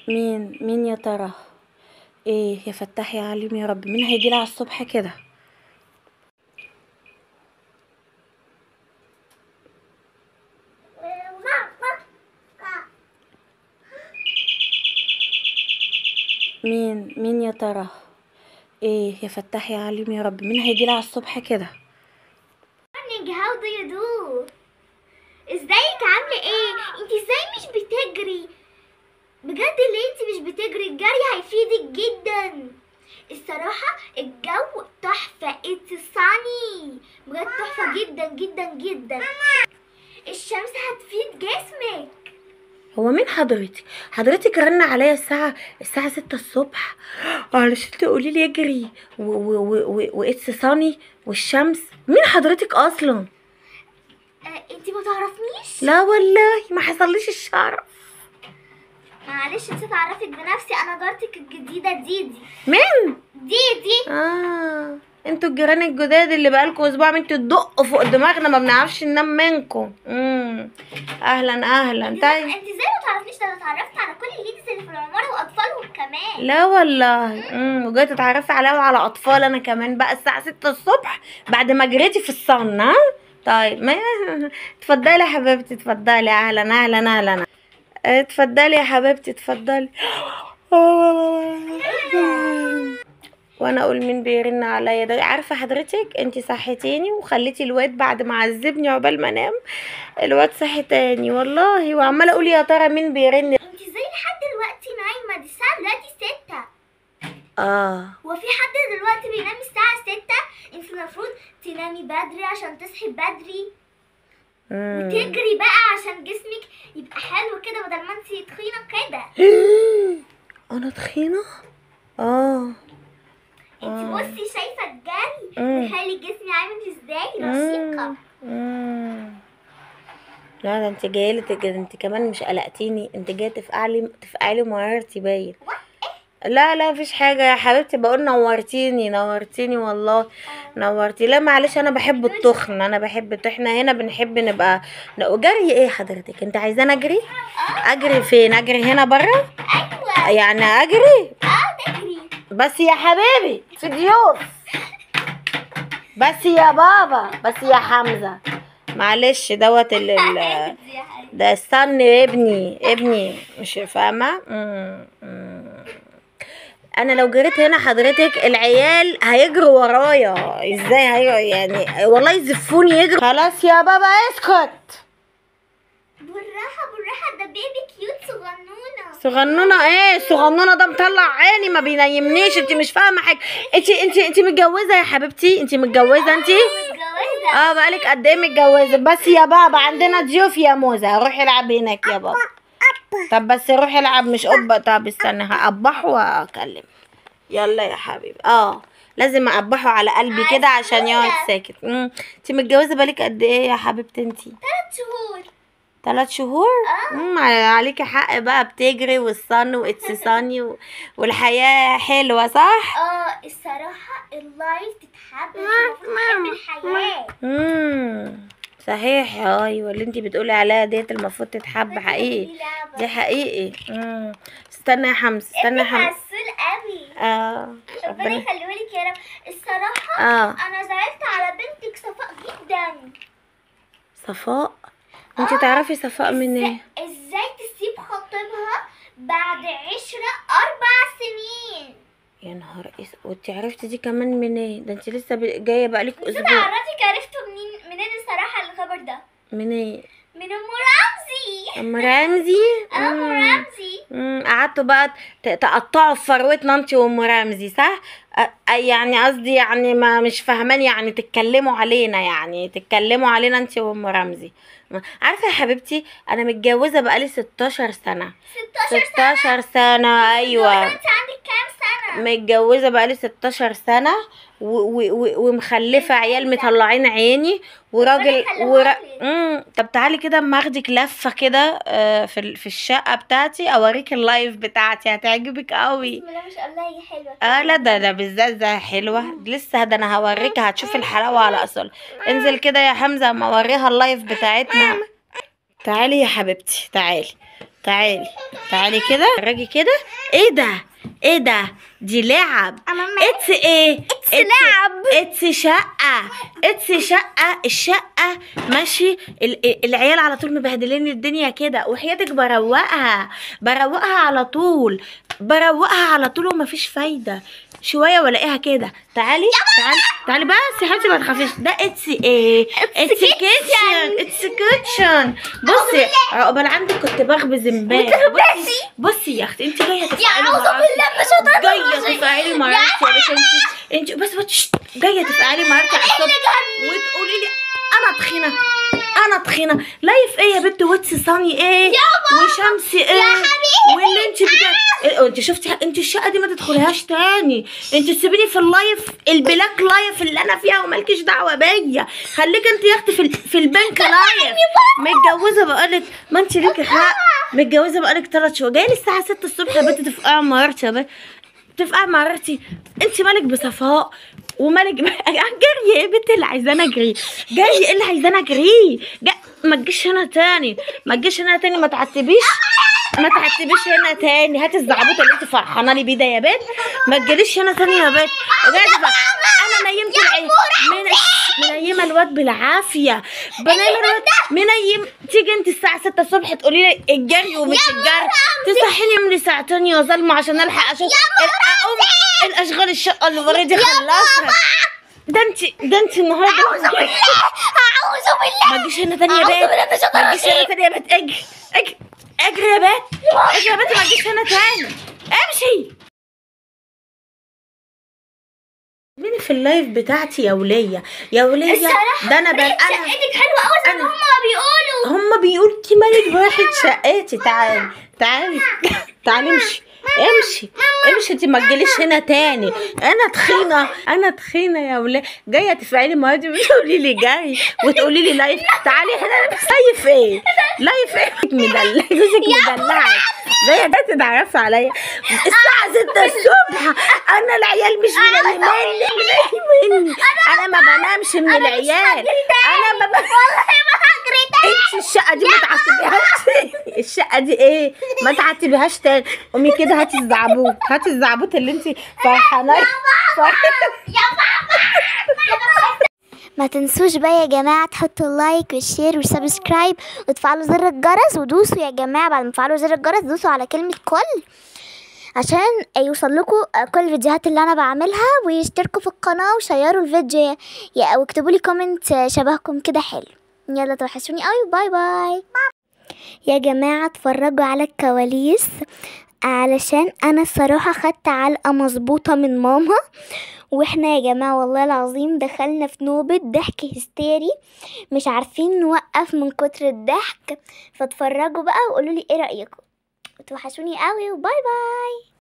مين يا ترى؟ ايه يا فتاح يا عليم يا رب، مين هيجيلي على الصبح كده؟ مين يا ترى؟ ايه يا فتاح يا عليم يا رب، مين هيجيلي على الصبح كده؟ morning، how do you do؟ ازيك، عامله ايه؟ انت ازاي مش بتجري؟ بجد ليه انت مش بتجري؟ الجري هيفيدك جدا. الصراحة الجو تحفة، it's sunny، بجد تحفة جدا جدا جدا. الشمس هتفيد جسمك. هو مين حضرتك؟ حضرتك رن عليا الساعة 6 الصبح علشان تقولي لي اجري و it's sunny والشمس. مين حضرتك اصلا؟ انتي ما تعرفنيش؟ لا والله ما حصليش الشرف. معلش نسيت اعرفك بنفسي، انا جارتك الجديدة ديدي. مين؟ ديدي. انتوا الجيران الجداد اللي بقالكوا اسبوع انتوا تدقوا فوق دماغنا، ما بنعرفش ننام منكم. اهلا اهلا. طيب انت ازاي ما تعرفنيش؟ ده انا اتعرفت على كل ال ladies اللي في العمارة واطفالهم كمان. لا والله. وجاية تتعرفي عليا وعلى اطفال انا كمان بقى الساعة 6 الصبح بعد ما جريتي في ال sun؟ ها طيب ما اتفضلي يا حبيبتي، اتفضلي. اهلا اهلا اهلا، اتفضلي يا حبيبتي اتفضلي. وانا اقول مين بيرن عليا ده؟ عارفه حضرتك انت صحيتيني وخليتي الواد بعد ما عذبني عقبال ما انام، الواد صحي تاني والله، وعماله اقول يا ترى مين بيرن. انت ازاي لحد دلوقتي نايمة؟ دي الساعة دلوقتي 6. وفي حد دلوقتي بينام الساعة 6؟ انت المفروض تنامي بدري عشان تصحي بدري وتجري بقى عشان جسمك يبقى حلو كده، بدل ما انت تخينة كده. انا تخينة؟ انت بصي شايفه الجري بيخلي جسمي عامل ازاي؟ رشيقه. لا ده انت جاية لي، انت كمان مش قلقتيني، انت جاية تفقعلي مرارتي باين. لا لا مفيش حاجة يا حبيبتي، بقول نورتيني نورتيني والله نورتي. لا معلش انا بحب التخن، انا بحب، احنا هنا بنحب نبقى جري. ايه حضرتك انت عايزاني اجري؟ اجري فين؟ اجري هنا بره؟ ايوه يعني اجري؟ تجري بس يا حبيبي في ضيوف، بس يا بابا، بس يا حمزة معلش دوت ده استني ابني مش فاهمه. انا لو جريت هنا حضرتك العيال هيجروا ورايا ازاي؟ هي يعني والله يزفوني يجروا. خلاص يا بابا اسكت، بالراحة بالراحة، ده baby cute صغنونه. صغنونه ايه؟ صغنونه ده مطلع عيني ما بينيمنيش. انت مش فاهمه حاجة. انت انت انت متجوزة يا حبيبتي؟ انت متجوزة؟ انت متجوزة؟ بقالك قد ايه متجوزة؟ بس يا بابا عندنا ضيوف يا موزة، روحي العب هناك يا بابا. طب بس روحي العب مش قبه. طب استنى هقبحه واكلم. يلا يا حبيبي. لازم اقبحه على قلبي كده عشان يقعد ساكت. انت متجوزة بقالك قد ايه يا حبيبتي؟ انت 3 شهور. 3 شهور؟ عليكي حق بقى، بتجري وال sun و it's sunny والحياة حلوة صح؟ الصراحة ال life تتحب، المفروض تحب الحياة. صحيح. ايوه اللي انتي بتقولي عليها ديت المفروض تتحب حقيقي، دي حقيقي. استنى يا حمزة، استنى يا حمزة. عسول قوي. ربنا يخليهولك يا رب. الصراحة انا زعلت على بنتك صفاء جدا. صفاء؟ انتي تعرفي صفاء منين؟ ازاي تسيب خطيبها بعد 4 سنين؟ يا نهار اسود، وانتي عرفتي دي كمان منين؟ ده انتي لسه جاية بقالك اسبوع. اعرفك عرفته منين الصراحة الخبر ده؟ منين؟ من ام رمزي. ام رمزي؟ ام رمزي. قعدتوا بقى تقطعوا في فروتنا انتي وام رمزي صح؟ يعني قصدي يعني ما مش فاهمان، يعني تتكلموا علينا، يعني تتكلموا علينا انتي وام رمزي. عارفه يا حبيبتي انا متجوزة بقالي 16 سنة. 16 سنة؟ ايوه. انت عندك كام سنة؟ متجوزة بقالي 16 سنة ومخلفه عيال مطلعين عيني وراجل طب تعالي كده اما اخدك لفه كده في الشقة بتاعتي، اوريك ال life بتاعتي هتعجبك قوي. بسم الله ما شاء الله هي حلوة. لا ده بالذات ده حلوة لسه، ده انا هوريك هتشوفي الحلاوة على اصول. انزل كده يا حمزة اما اوريها ال life بتاعتنا. تعالي يا حبيبتي، تعالي تعالي تعالي كده، اتفرجي كده. ايه ده؟ ايه ده؟ دي لعب. it's ايه؟ it's لعب. it's شقة، it's شقة. الشقة ماشي. العيال على طول مبهدلين الدنيا كده، وحياتك بروقها، بروقها على طول، بروقها على طول ومفيش فايدة. شوية والاقيها كده. تعالي تعالي تعالي بس يا حبيبتي ما تخافيش. ده it's ايه؟ it's kitchen. it's kitchen. بصي عقبال عندك كنت بخبز امبارح. بصي بصي يا اختي، انت جاية تفعلي اعوذ بالله مش هتقدر، جاية تفعلي مرارتي يا باشا. انت بس جاية تفعلي مرارتي على الصبح وتقولي لي انا تخينة، انا تخينة. live ايه يا بنت؟ و it's sunny ايه وشمس ايه واللي انت انت شفتي؟ انت الشقة دي ما تدخليهاش تاني. انت تسيبيني في ال life ال black life اللي انا فيها ومالكيش دعوه بيا. خليك انت يا اختي في ال pink life. متجوزة بقالك، ما انت ليكي حق، متجوزة بقالك 3 شهور، جاية لي الساعة 6 الصبح يا بنت تفقعي مرارتي يا بنت، تفقعي مرارتي. انت مالك بصفاء ومالك جري يا بنت؟ اللي عايزانا اجري، جري ايه اللي عايزانا اجري؟ ما تجيش هنا تاني، ما تجيش هنا تاني، ما تعتبيش، ما تعتبيش هنا تاني. هاتي الزعبوط اللي انت فرحانة لي بيه ده يا بنت، ما تجيليش هنا تاني يا بنت. انا نيمت العيال، منيمه الواد بالعافية، بنيمه الواد منيم. تيجي انت الساعة 6 الصبح تقولي لي الجري ومش الجري، تصحيني من ساعتين يا ظلمه عشان الحق اشوف اقوم الاشغال الشقة اللي ورايا دي خلصها. ده انت، ده انت النهارده اعوذ بالله، اعوذ بالله. ما تجيش هنا تاني يا بنت، ما تجيش هنا تاني يا بنت. اجري اجري اجري يا بنت، اجري يا بنت، ما تجيش هنا تاني، امشي. مين في ال life بتاعتي يا وليه؟ يا وليه ده انا بقى، انا شقتك حلوة قوي زي ما هما بيقولوا، هما بيقولوا انت مالك براحة شقتي. تعالي تعالي تعالي، امشي امشي امشي، انت ما تجيليش هنا تاني. انا تخينة، انا تخينة يا وليه، جاية تفعلي مراتي وتقولي لي جاي وتقولي لي life. تعالي هنا، life ايه؟ life ايه؟ مدلع جوزك، مدلعك، جاية تتعرفي عليا الساعة 6 الصبح. انا العيال مش منيميني، انا ما بنامش من العيال، انا ما والله ما هجري تاني. انت الشقة دي ما تعتبيهاش، الشقة دي ايه؟ ما تعتبيهاش تاني. قومي كده هاتي الزعبوط، هاتي الزعبوط اللي انت فرحانة. يا بابا ما تنسوش بقى يا جماعة تحطوا ال like وال share وال subscribe وتفعلوا زر الجرس، ودوسوا يا جماعة بعد ما تفعلوا زر الجرس دوسوا على كلمة كل عشان يوصل لكم كل الفيديوهات اللي انا بعملها، ويشتركوا في القناة وشيروا الفيديو واكتبوا لي comment شبهكم كده حلو. يلا توحشوني قوي، bye bye. يا جماعة اتفرجوا على الكواليس علشان انا الصراحة خدت علقه مظبوطة من ماما، واحنا يا جماعة والله العظيم دخلنا في نوبه ضحك هستيري، مش عارفين نوقف من كتر الضحك. فاتفرجوا بقى وقولوا لي ايه رايكم. توحشوني قوي، و bye bye.